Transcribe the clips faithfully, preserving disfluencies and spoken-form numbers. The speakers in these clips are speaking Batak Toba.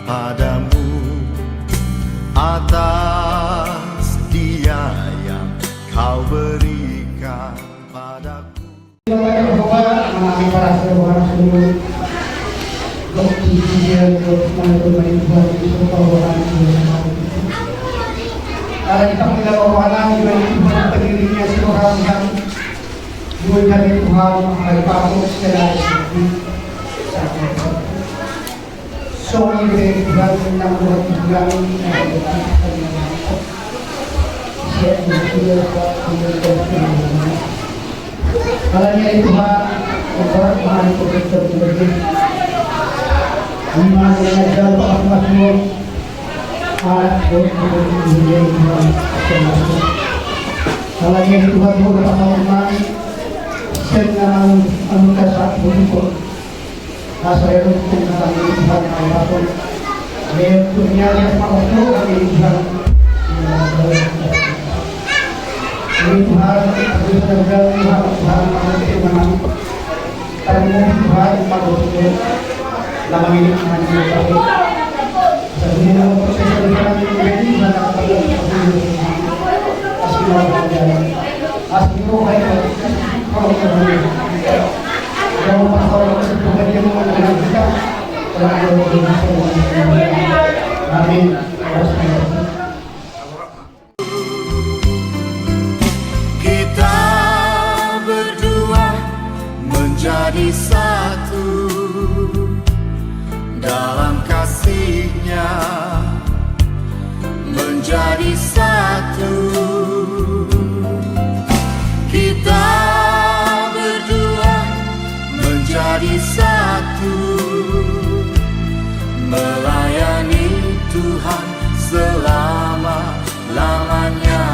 Padamu atas dia yang kau berikan padaku. Ala dipanggil rohana, diberi Tuhan pendirinya si rohana. Diberi kami Tuhan, hari patut sekali. Songon i be Tuhan, nang buat Tuhan. Alani i Tuhan, engkau Tuhan, engkau Tuhan, engkau Tuhan. Iman dengan jalan Tuhan, Tuhan. Anak Tuhan, Tuhan, Tuhan. Alani i Tuhan, Tuhan, Tuhan, Tuhan. Senang, anu, kasar, bersyukur. Asa eruk tung datang di Tuhan, kami patut. Lihat dunia, lihat makhluk, kami di Tuhan. Ini Tuhan, aku sadar Tuhan, Tuhan, aku terima kasih. Terima kasih Tuhan, Tuhan, Tuhan. Lama ini Tuhan, Tuhan, Tuhan. Sebelum aku proses Tuhan, Tuhan, Tuhan, Tuhan. Astagfirullah. Astagfirullah. Amin. Kita berdua menjadi satu dalam kasih-Nya. Menjadi satu. Kita berdua menjadi satu. Melayani Tuhan selama-lamanya.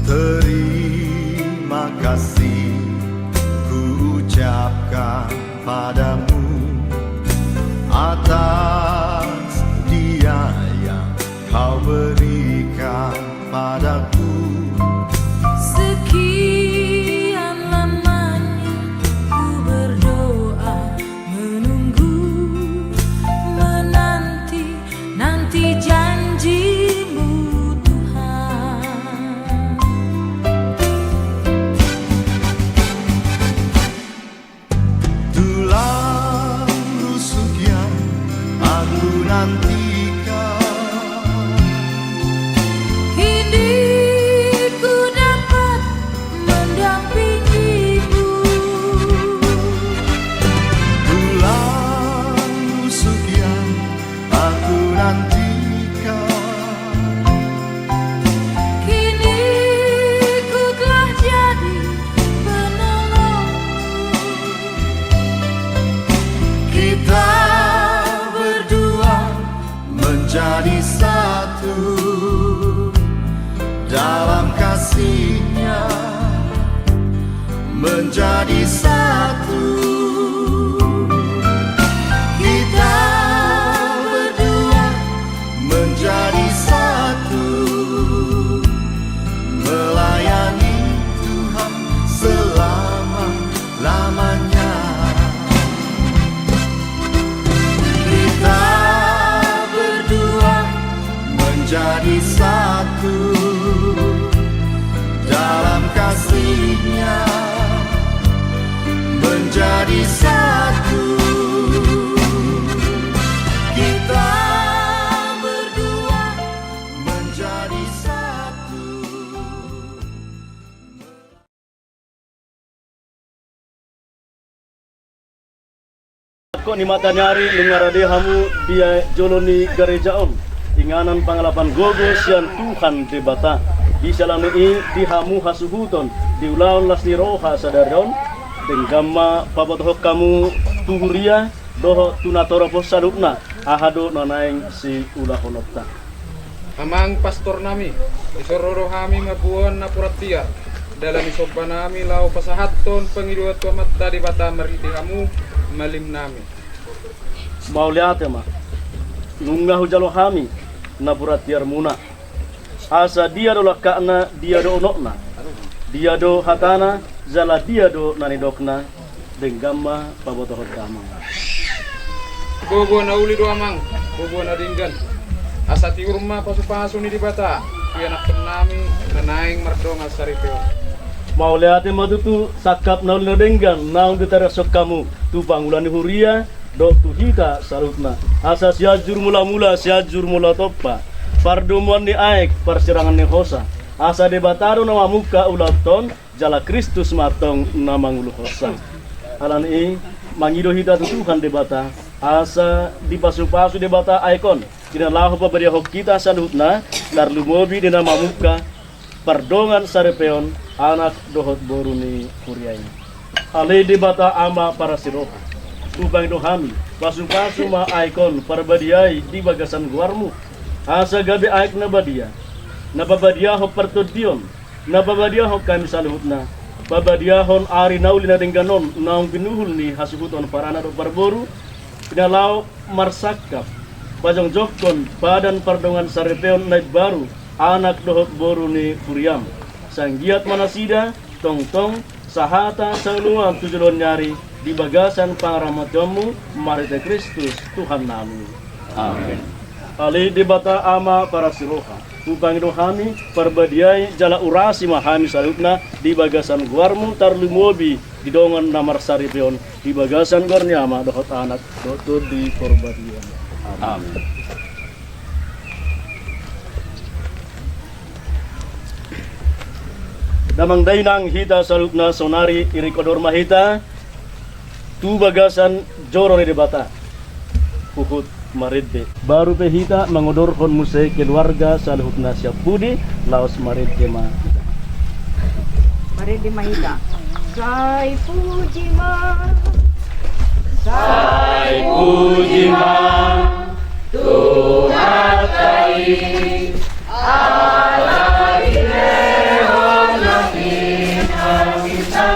Terima kasih ku ucapkan padamu atas dia yang kau berikan padaku. Sekian lamanya ku berdoa, menunggu, menanti, nanti janji-Mu, Tuhan. Tulang rusuk yang aku nantikan. Kini ku dapat mendampingi-Mu. Tulang rusuk yang aku nantikan. Kini ku telah jadi penolong. Kita berdua menjadi satu dalam kasih-Nya. Menjadi satu. Kita berdua menjadi satu. Melayani Tuhan selama-lamanya. Kita berdua menjadi satu dalam kasih-Nya, menjadi satu. Kita berdua menjadi satu. Kok ni mata ni ari nunga rade hamu di jolo ni gareja on, inganan pangalapan gogo sian Tuhan Debata. Di siala ni i di hamu hasuhuton di ulaon las ni roha sadari on, denggan ma pabotohon hamu tu huria dohot tu natorop on saluhutna, aha do na naeng siulahononta. Amang pastor nami, disorot do hami mamboan napuran tiar, dalan ni somba nami laho pasahathon pangidoan tu Amanta Debata marhite hamu, malim nami. Mauliate ma. Nunga hujalo hami napuran tiarmuna. Asa dia do langkatna, dia do unokna, dia do hatana, jala dia do na nidokna, denggan ma pabotohon hamu. Boboa na uli do amang, boboa na denggan. Asa tiur ma pasupasu ni Debata tu ianakhon nami na naeng mardongan saripeon. Mauliate ma tutu, sangkap na uli na denggan naung ditarashon hamu tu pangula ni huria dohot tu hita saluhutna. Asa Sianjur Mulamula, Sianjur Mulatompa, pardomuan ni aek, parsirangan ni hosa. Asa Debata do na mamungka ulaonta on, jala Kristus ma antong na manguluhonsa. Alani i mangido hita tu Tuhan Debata, asa dipasupasu Debata aek on, di na laho pabadiahon hita saluhutna, tarlumobi di na mamungka pardongan saripeon anak dohot boru ni huria i. Ale Debata Ama parasi roha, hupangido hami, pasupasu ma aek on parbadiai di bagasan goarmu, asa gabe aek na badia, na pabadiahon partondion, na pabadiahon hami saluhutna, pabadiahon ari na uli na denggan on naung pinuhul ni hasuhuton parana dohot parboru, di na laho marsangkap, pajongjongkon padan pardongan saripeon na imbaru anak dohot boru ni huriam. Sai anggiat ma nasida tongtong sahata saoloan tu joloan ni ari di bagasan pangaramotionmu marhite Kristus Tuhan nami. Amen. Ale Debata Ama parasi roha, hupangido hami, parbadiai jala urasi ma hami saluhutna di bagasan goarmu, tarlumobi di dongan na marsaripeon, di bagasan goar ni Ama dohot Anak dohot Tondi Porbadia. Amen. Damang dainang, hita saluhutna saonari irik odor ma hita tu bagasan joro ni Debata. Huhut marende. Baru pe hita mangodorhon muse keluarga saluhutna sian pudi, laos marende ma. Marende ma hita. Sai puji ma. Sai puji ma Tuhanta i. Ala dilehon na hita.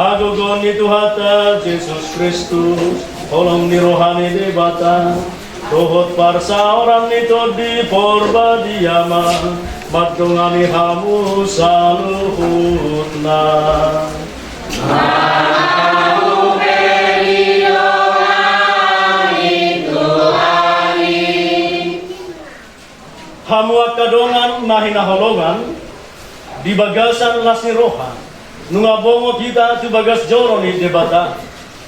Hagogoon ni Tuhanta Jesus Kristus, holong ni roha ni Debata, dohot parsaoran ni Tondi Porbadia ma mandongani hamu saluhutna. Hamu angka dongan na hinaholongan, di bagasan las ni roha, nunga bongot hita tu bagas joro ni Debata,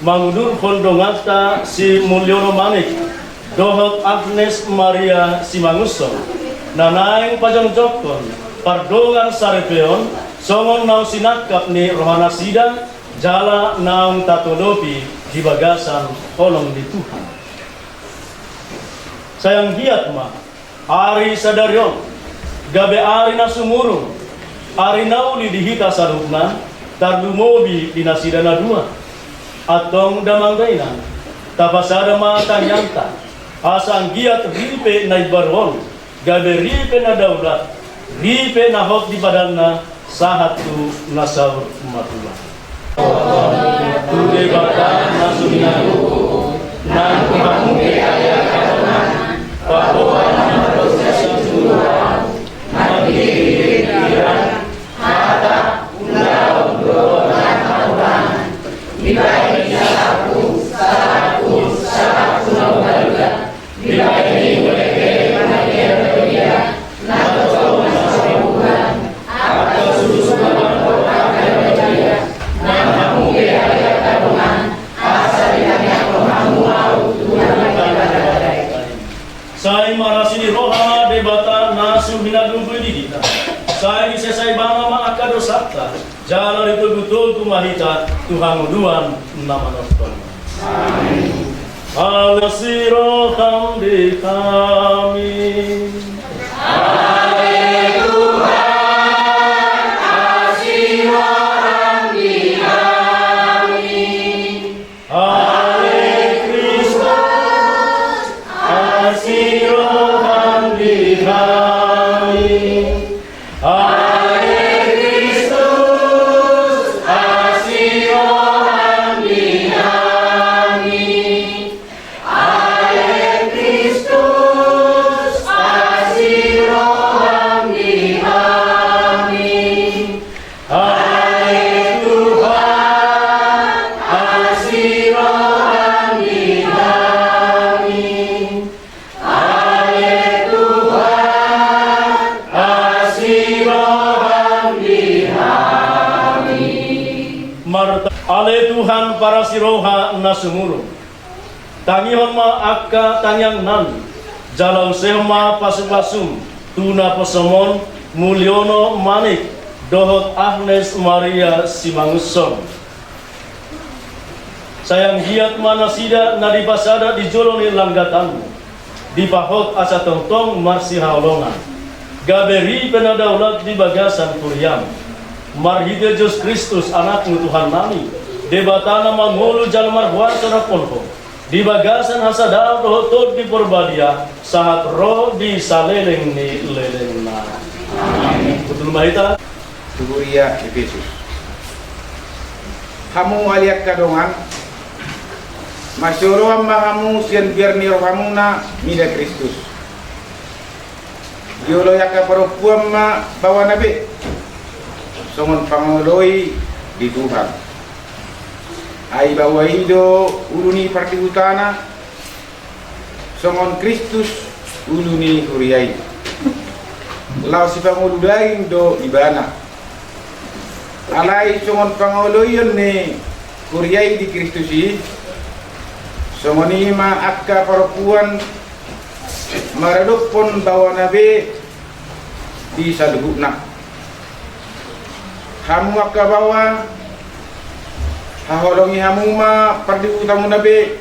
mangudurhon donganta si Mulyono Manik dohot Agnes Maria Simangunsong, na naeng pajongjongkon pardongan saripeon, songon naung sinangkap ni rohanasida, jala naung tatolopi di bagasan holong ni Tuhan. Sai anggiat ma ari sadari on gabe ari na sumurung, ari na uli di hita saluhutna, tarlumobi di nasida na dua. Antong damang dainang, tapasada ma tangiangta, asa anggiat ripe na imbaru on gabe ripe na daulat, ripe na hot di padanna, Sahat tu na saur matua. Tu Debata na so hinagogo, nang tu hamu pe agia hadoman, paboa na mardosa sijolo au, marhite pikiran, hata, ulaon dohot na hahurangan, dibahen ni salapku, salapku, salapku na umbalga. Sai marasi ni roha Debata na so hinagogo i di hita. Sai disesa Ibana ma angka dosanta. Jala ditogutogu ma hita tu hangoluan na manongtong. Amin. Asi roham di hami. Ale Tuhan, asi roham di hami. Ale Kristus, asi roham di hami. Ale Kristus, asi roham di hami. Ale Kristus, asi roham di hami. Ale Tuhan, asi roham di hami. Ale Tuhan, asi roham di hami. Marta-, ale Tuhan parasi roha na sumurung. Tangihon ma angka tangiangnami, jala usehon ma pasupasum tu naposomon Mulyono Manik dohot Agnes Maria Simangunsong. Sai anggiat ma nasida na dipasada di jolo ni langgatanmu, dipahot asa tongtong marsihaholongan, gabe ripe na daulat di bagasan huriam. Marhite Jesus Kristus, Anakmu Tuhannami, Debata na mangolu jala marhuaso rap dohot Ho, di bagasan hasadaon dohot Tondi Porbadia, sahat ro di saleleng ni lelengna. Amin. Hundul ma hita. Tu huria Epesus. Hamu ale angka dongan, masioloan ma hamu sian biar ni rohamuna mida Kristus. Dioloi angka parompuan ma baoana be songon pangoloi di Tuhan. Ai baoa i do ulu ni partingkianna, songon Kristus ulu ni huria i. Laos sipangolu daging do ibana. Alai songon pangoloion ni huria i di Kristus i, songon i ma angka parompuan maradophon baoana be di saluhutna. Hamu angka baoa, haholongi hamu ma pardihutamuna be,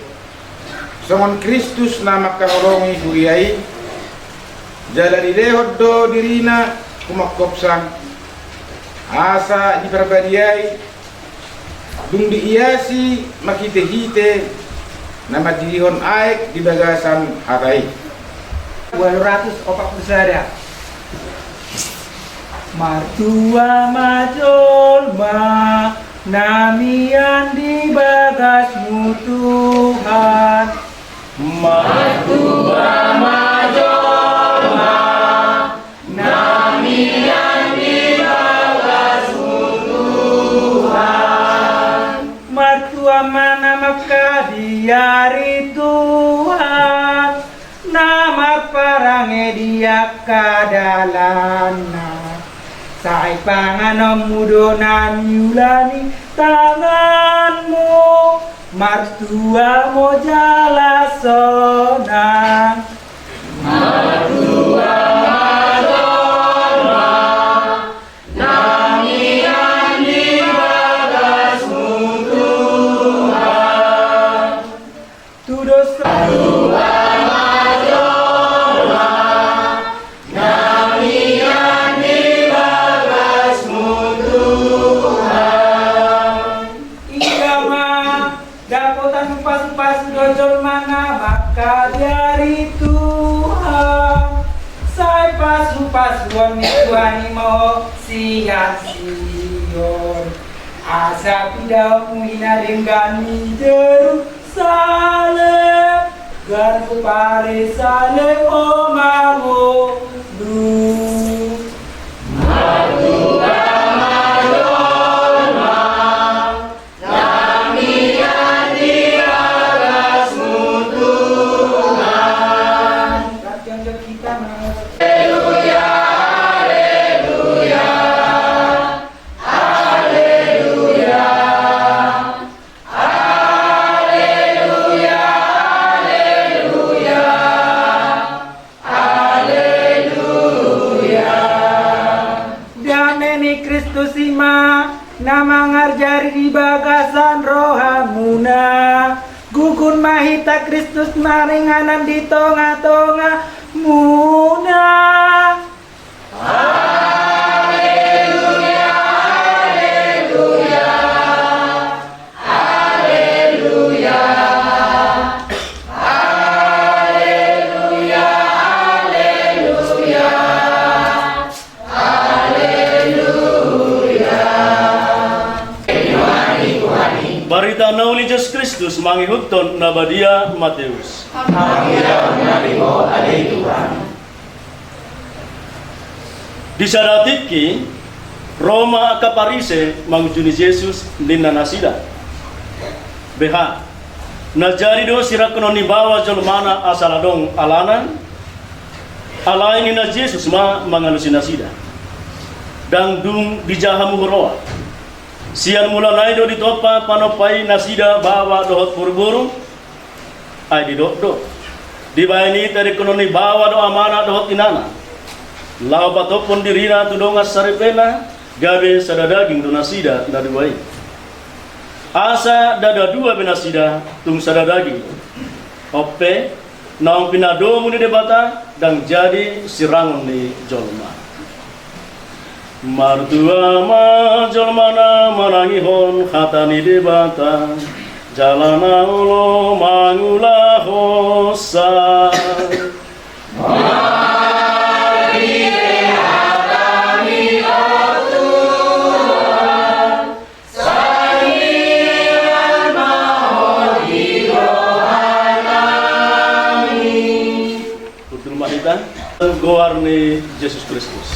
songon Kristus na mangkaholongi huria i, jala dilehon do dirina humongkopsa, asa diparbadiai, dung diiasi marhitehite na mandidion aek di bagasan hata i. Ualu ratus opat pulu sada. Martua ma jolma na mian di bagasmu Tuhan. Martua ma jolma na mian di bagasmu Tuhan. Martua ma na mangkabiari Tuhan, na marparange di angka dalanna. Sai panganonmu do na niula ni tanganmu, martua ma jala sonang. Martua ma jolma na mian di bagasmu Tuhan. Tudos. Martua ma jolma na mian di bagasmu Tuhan. Ia ma dapotan pasupasu do jolma na mangkabiari Tuhan. Sai pasupasuon ni Tuhan i ma ho sian si Asa pidamu hina denggan ni Jerusalem, ganup ari salem ho mangolu. Martua ma jolma, tangiang di bagasmu Tuhan. Haleluya, haleluya. Haleluya. Haleluya, haleluya. Haleluya. Dame ni Kristus i ma na mangarjari di bagasan rohamuna. Gugun ma hita Kristus maringanan di tongatongamuna. Haleluya, haleluya, haleluya, haleluya, haleluya, haleluya. Barita na uli Jesus Kristus mangihuthon na badia Mateus. Di sada tingki, ro ma angka Parise mangunjuni Jesus, ninna nasida: Beha, na jadi do sirangkonon ni baoa jolmana asal adong alana? Alai ninna Jesus ma mangalusi nasida: Ndang dung dija hamu huroha. Sian mulana i do ditompa panompa i nasida baoa dohot boruboru. Ai didok do: Dibahen i tadingkonon ni baoa do amana dohot inana, laho patophon dirina tu dongan saripena, gabe sada daging do nasida na dua i. Asa ndada dua be nasida, tung sada daging do. On pe, naung pinadomu ni Debata ndang jadi sirangon ni jolma. Martua ma jolma na manangihon hata ni Debata, jala na olo mangulahonsa. Marhite hataMi, o Tuhan, sangiran ma Ho di rohanami. Hundul ma hita. Goar ni Jesus Kristus.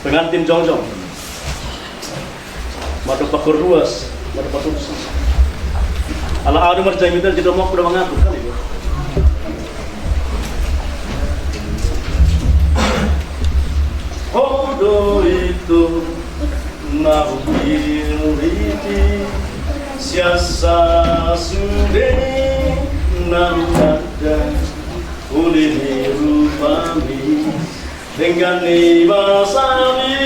Pengantin jongjong. Madok pakorduas, madok pakorduas. Ala adu marjamita, jadi mau kuda mengaku kan itu. Ho do itu na hupilihon sian sasude na hutanda uli ni rupaMi. Denggan ni basaMi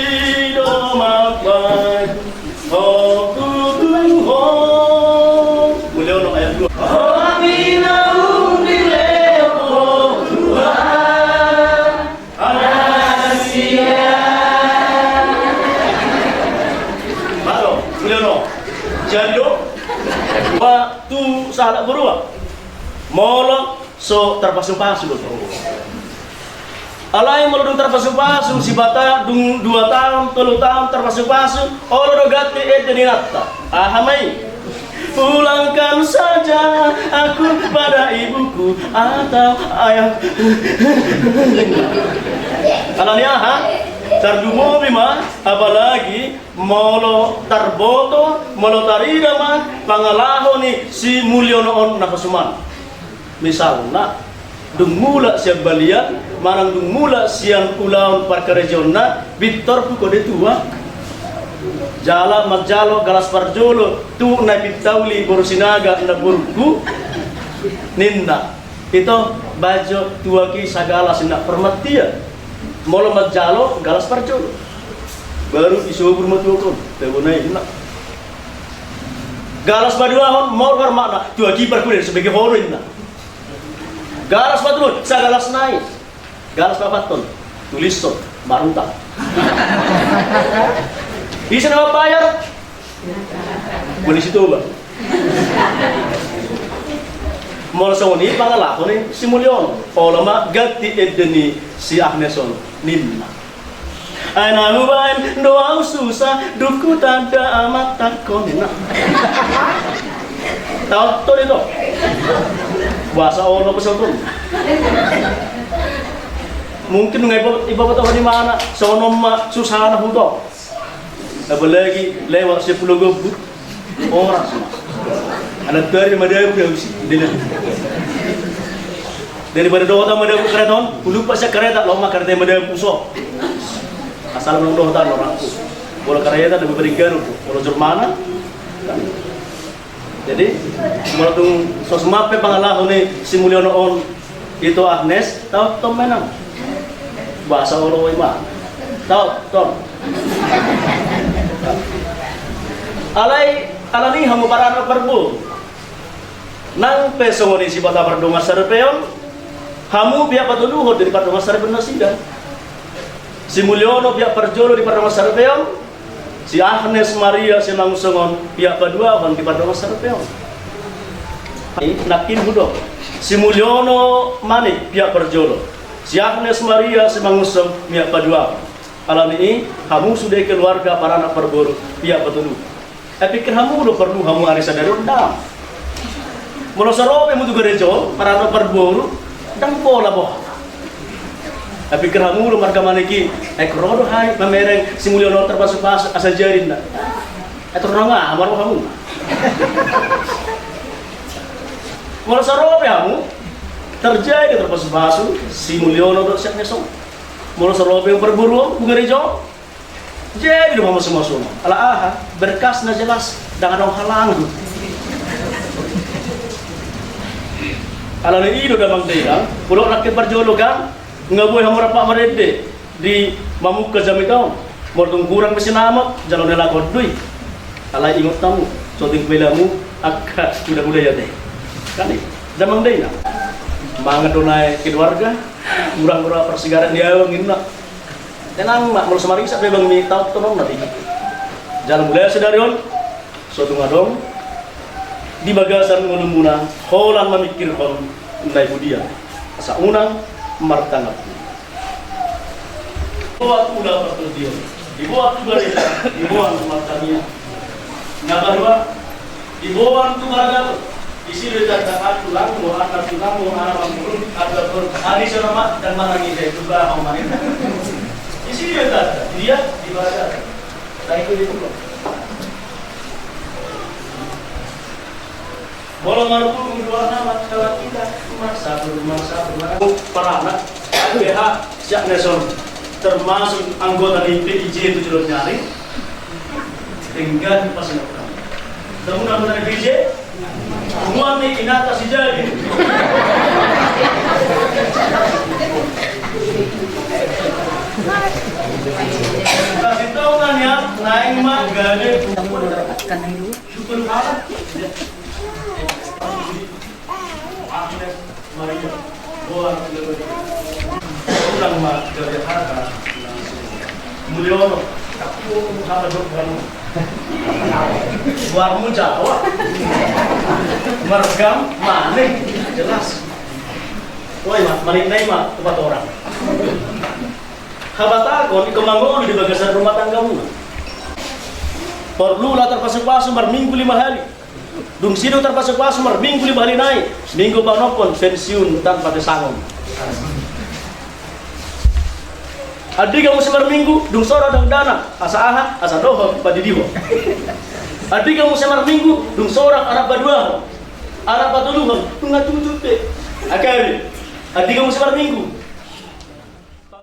do mambahen Ho tu Tuhan. Mulai ono ayat dua. Ho pinaunduk lehon Ho Tuhan. Anak sia. Malo, mulai ono. Jando. Ba tu sahalak borua. Molo so tarpasupasu do. Alai molo dung tarpasupasu, sipata dung dua taon, tolu taon tarpasupasu, olo do ganti ende ni inanta. Aha ma i? Pulangkan saja aku pada ibuku atau ayah. Alani aha? Tarlumobi ma, apalagi molo tarboto, molo tarida ma pangalaho ni si Mulyono on na pasuman. Misalna, dung mulak sian balian, manang dung mulak sian ulaon parkarejoonna, pintor tu kode tua. Jala manjalo galas parjolo, tu na pintauli boru Sinaga na borungku, ninna. Ito, baen jo tuak i sagalas ninna, parmattian. Molo manjalo galas parjolo. Baru disobur ma tuak on, tabo nai ninna. Galas paduahon, molo parmatna, tuak i parkulian, sebagai horo ninna. Galas patoluhon, sagalas nai. Galas paopathon, tulishon, marutang. Ise na mambayar? Polisi Toba. Molo songon i pangalaho ni si Mulyono, olo ma ganti ende ni si Agnes on, ninna. Ai na hubaen do au susa, dung hutanda amanta kona. Tahu to itu. Bahasa ono pesan pun. Mungkin ngai iba, iba tahu di mana. Sono ma susana huto. Apalagi lewat sepuluh gobut. Horas. Anak dari madabu ya usi. Daripada dohot madabu kereta on, hulupa sian kereta, lomak kereta madabu so. Asal nang dohot orang tu. Kalau kereta lebih berikan tu. Kalau Jerman. Jadi, molo tung so sumampe pangalaho ni si Mulyono on, ito Agnes, tahu tom menang. Bahasa olo ima. Tahu tom. Alai, alani hamu paranak parboru. Nang pe songon i Sibata pardongan saripeon, hamu pihak patoluhon di pardongan saripeon nasida. Si Mulyono pihak parjolo di pardongan saripeon, si Agnes Maria Simangunsong on pihak paduahon di pardongan saripeon. Nangkin hudok, si Mulyono Manik pihak parjolo, si Agnes Maria Simangunsong pihak paduahon. Alani i, hamu sude keluarga paranak parboru pihak patoluhon. Ai pikir hamu do porlu hamu ari sadari on, ndang. Molo so ro pe hamu tu gareja on, paranak parboru, ndang pola boha. Ai pikir hamu do marga Manik i, ai ro do hami mamereng si Mulyono tarpasupasu asa jadi na. Ai torang aha ma ro hamu. Molo so ro pe hamu, tarjadi tarpasupasu si Mulyono dohot si Agnes on. Molo so ro pe parboru on tu gareja on, jadi do mamasumasu. Ala aha? Berkasna jelas, ndang adong halangan. Alani i do damang dainang, hudok nangkin parjolo kan, nunga boi hamu rap marende di mamungka jamita on. Molo tung hurang pe sinamot, jalo na laho do i. Alai ingot hamu, so tung pailamu angka hulahula i ate. Kan i, damang dainang. Mangan do nai keluarga, hurang do ra parsigaret ni ahu ninna. Tenang ma, molo so marisa pe bang ni taon tononna di. Jala mulai sadari on, so tung adong di bagasan ngolumuna holan mamingkirhon na i budian. Asa unang martangap. Diboan tu ulaon partondion, diboan tu barita, diboan tu martangiang. Na paduahon, diboan tu marga. Disi do ditanda an tulangmu, an tulangmu, an amangboru, an tuaboru. Adi so nama dan manang ide juga au manang. Disi do ditanda, dia di barita. Nah, itu di buku. Molo marhubung dua nama, kalau kita cuma satu rumah, satu rumah. Paranak, B H, siap neson. Termasuk anggota di P I J tujuh Lonyari. Tinggal di Pasir Utara. Temuan dari P I J, temuan ni inata si jadi. Kasih tahu kan ya, naik mak gade. Syukur amat. Agnes Maria, boan tu Maria. Ulang ma dari harga. Mulyono. Aku harga dok kamu. Buatmu Jawa. Margam mana? Jelas. Woi, ma, marinai ma, tempat orang. Habatahon, iko mangolu di bagasan rumah tanggamuna. Porlu lah tarpasupasu marminggu lima hali. Dung sidung tarpasupasu marminggu lima hali nai, minggu panompon pensiun tanpa pesangon. Andigan muse marminggu, dung sorang dangdanan, asa aha, asa dohot padidihon. Andigan muse marminggu, dung sorang anak paduahon, anak patoluhon, nunga tutu pe. Akari, andigan muse marminggu,